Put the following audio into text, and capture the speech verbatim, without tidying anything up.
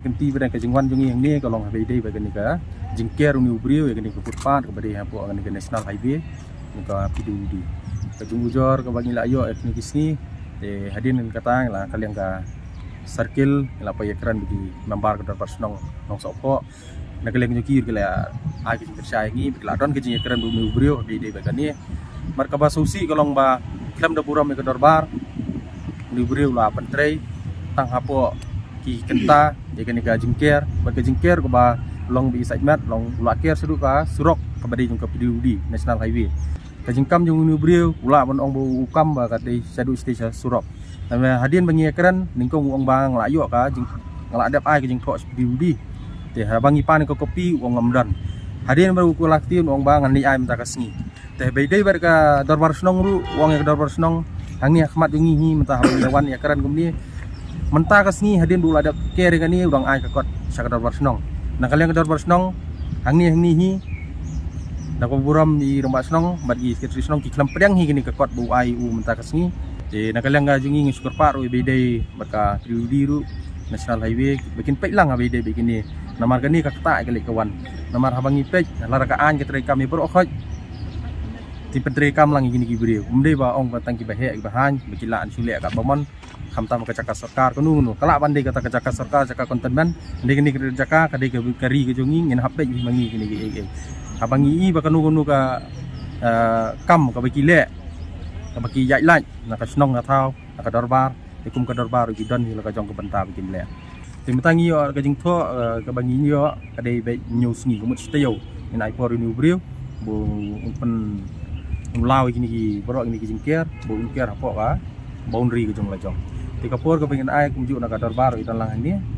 Kynti ba dang ka jingwan jong ngi hangne ka long haba ïadei bad kane ka jingker une u briew ïa kane ka footpath kaba dei hapoh kane ka National Highway, ka P W D. Ka jingujor kaba ngi la ïoh ïa kane ka sngi, te hadien kata la ka liang ka circle la poi ïakren bad ki member ka dorbar shnong Nongsohphoh. Na ka liang jong ki ki la ai ka jingkyrshan ïa ngi, ki la don ka jingïakren bad une u briew haba ïadei bad kane. Mar kaba sngewsih ka long ba khlem da burom ïa ka dorbar, une u briew la pyntrei tang hapoh ki kynta ïa kane ka jingker, bad ka jingker kaba long ba i sait met long u la ker shaduh ka surok kaba dei jong ka P W D National Highway. Ka jingkam jong une u briew u lah ban ong ba u kam ba ka dei shaduh shatei sha surok. Tangba hadien ba ngi ïakren nyngkong u ong ba nga la ïoh ka jing, nga la dep ai ka jingthoh sha P W D. Te haba ngi pan ka kopi u ong ngam don. Hadien ba u kular ktien u ong ba ngan leit ai mynta ka sngi. Te haba ïadei bad ka dorbar shnong ruh u ong ïa ka dorbar shnong, hangne ha khmat jong ngi hi mynta haba ngi wan ïakren kumne, mynta ka sngi hadien ba u la dep ker ïa kane u dang ai ka kot sha ka dorbar shnong. Na ka liang ka dorbar shnong hangne hangne hi, da kaba burom i rangbah shnong bad i secretary shnong ki khlem pdiang hi kane ka kot ba u ai u mynta ka sngi. Te na ka liang ka jong ngi ngi shu kyrpad ruh ba ïadei bad ka P W D ruh, National Highway, ba kin peit lang haba ïadei bad kine. Namar kane ka ktah ka leit ka wan. Namar haba ngi peit lada ka aiñ ka treikam ïa baroh khoit, te pyntreikam lang ïa kine ki briew. Ym dei ba ong ba tang kiba heh kiba haiñ ba ki lah ban shu leh katba mon. Khamtam ka jaka sorkar kano kano, ka lah ban dei kata ka jaka sorkar, jaka containment, dei kane ka jaka ka dei ka, ka ri ka jong ngi, ngin hap beit ma ngi kine kiei kiei. Haba ngi i ba kano kano ka, eh, kam kaba ki leh, kaba ki ïaid lait na ka shnong ka thaw, na ka dorbar, te kum ka dorbar ruh ki don hi la ka jong ka bynta ba kin leh. Te mynta ngi ïoh ka jingthoh, eh, kaba ngi ïoh ka dei beit hynñiew sngi, ka mut shi taïew ngin ai por ïa une u briew ba un pyn, un law ïa kine ki baroh kine ki jingker, ba un ker hapoh ka boundary ka jong la jong. Te ka por kaba ngin ai kumjuh na ka dorbar ruh i don lang hangne.